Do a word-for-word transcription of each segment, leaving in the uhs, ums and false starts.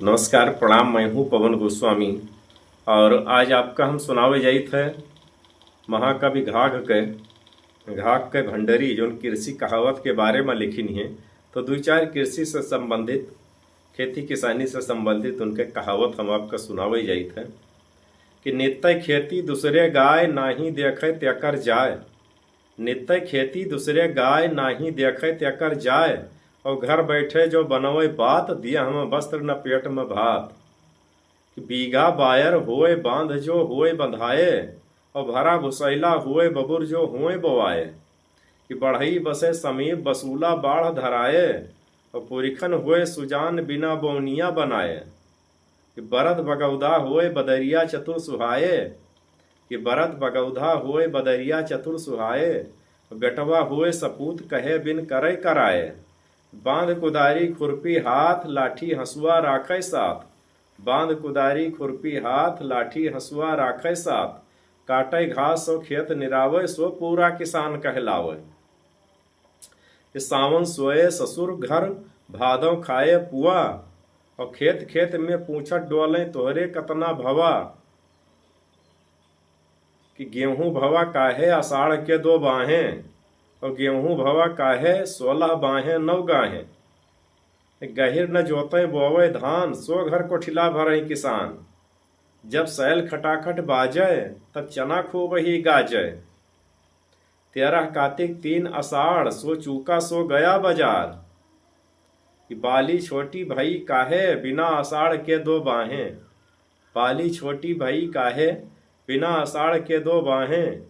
नमस्कार, प्रणाम, मैं हूँ पवन गोस्वामी और आज आपका हम सुनावे जाइत है महाकवि घाघ के, घाघ के भंडरी जौन कृषि कहावत के बारे में लिखिन है। तो दुइ चार कृषि से संबंधित, खेती किसानी से संबंधित उनके कहावत हम आपका सुनावे जाइत है कि नित्य खेती दूसरे गाय, नाही देखे तेकर जाय। नित्य खेती दूसरे गाय, नाही देखे तेकर जाय। और घर बैठे जो बनवे बात, दिया हम वस्त्र न पेट में भात। कि बीघा बायर होए बांध जो होए बंधाए, और भरा भुसैला होए बबुर जो होए बोआए। कि बढ़ई बसे समीप बसूला बाढ़ धराए, और पुरखन होए सुजान बिना बौनिया बनाए। कि बरद बगौदा होए बदरिया चतुर सुहाए, कि बरद बगौदा होए बदरिया चतुर सुहाए, बेटवा होए सपूत कहे बिन करे कराए। बांध कुदारी खुरपी हाथ, लाठी हंसुआ राखे साथ। बांध कुदारी खुरपी हाथ, लाठी हंसुआ राखे साथ। काटे घास सो खेत निरावे, सो पूरा किसान कहलावे। कि सावन सोए ससुर घर, भादों खाए पुआ। और खेत खेत में पूछत डोले, तोहरे कतना भवा। कि गेहूं भवा काहे आषाढ़ के दो बाहें, और गेहूं भवा काहे सोलह बाहें नौ गाहें। गहिर न जोते बोवे धान, सो घर कोठिला भरे किसान। जब सैल खटाखट बाजे, तब चना खूब ही गाजे। तेरह कातिक तीन आषाढ़, सो चूका सो गया बाजार। कि बाली छोटी भई काहे, बिना आषाढ़ के दो बाहें। बाली छोटी भई काहे, बिना आषाढ़ के दो बाहें।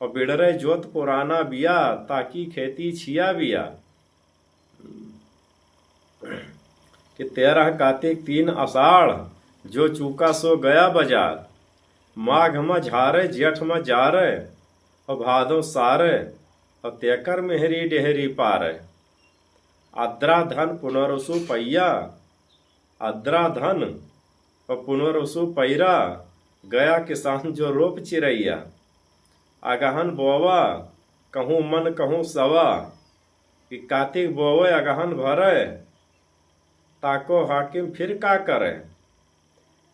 और बिड़रे जोत पुराना बिया, ताकि खेती छिया बिया। कि तेरह कातिक तीन आषाढ़, जो चूका सो गया बाजार। माघ म झारे, जेठ म जारे, और भादो सारे, और तेकर मेहरी डेहरी पारे। आद्रा धन पुनरसु पैया, आद्रा धन और पुनरसु पैरा, गया किसान जो रोप चिरैया। अगहन बोवा, कहूँ मन कहूँ सवा, कि कातिक बोवे अगहन भरे, ताको हाकिम फिर का करे।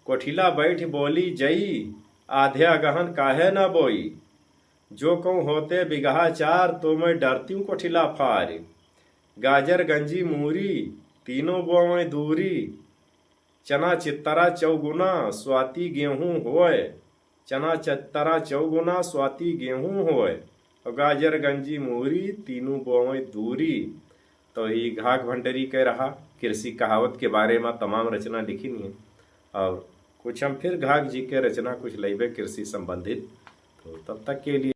कोठिला बैठ बोली जई, आधे अगहन काहे न बोई। जो कहूँ होते बिगहा चार, तो मैं डरती हूँ कोठिला फार। गाजर गंजी मूरी, तीनों बोवें दूरी। चना चित्तरा चौगुना, स्वाति गेहूँ होय। चना चित्तरा चौगुना, स्वाति गेहूँ होय। और गाजर गंजी मूरी, तीनों बोवें दूरी। तो ई घाघ भंडरी के रहा कृषि कहावत के बारे में तमाम रचना लिखिन है। और कुछ हम फिर घाघ जी के रचना कुछ लइबे कृषि संबंधित। तो तब तक के लिए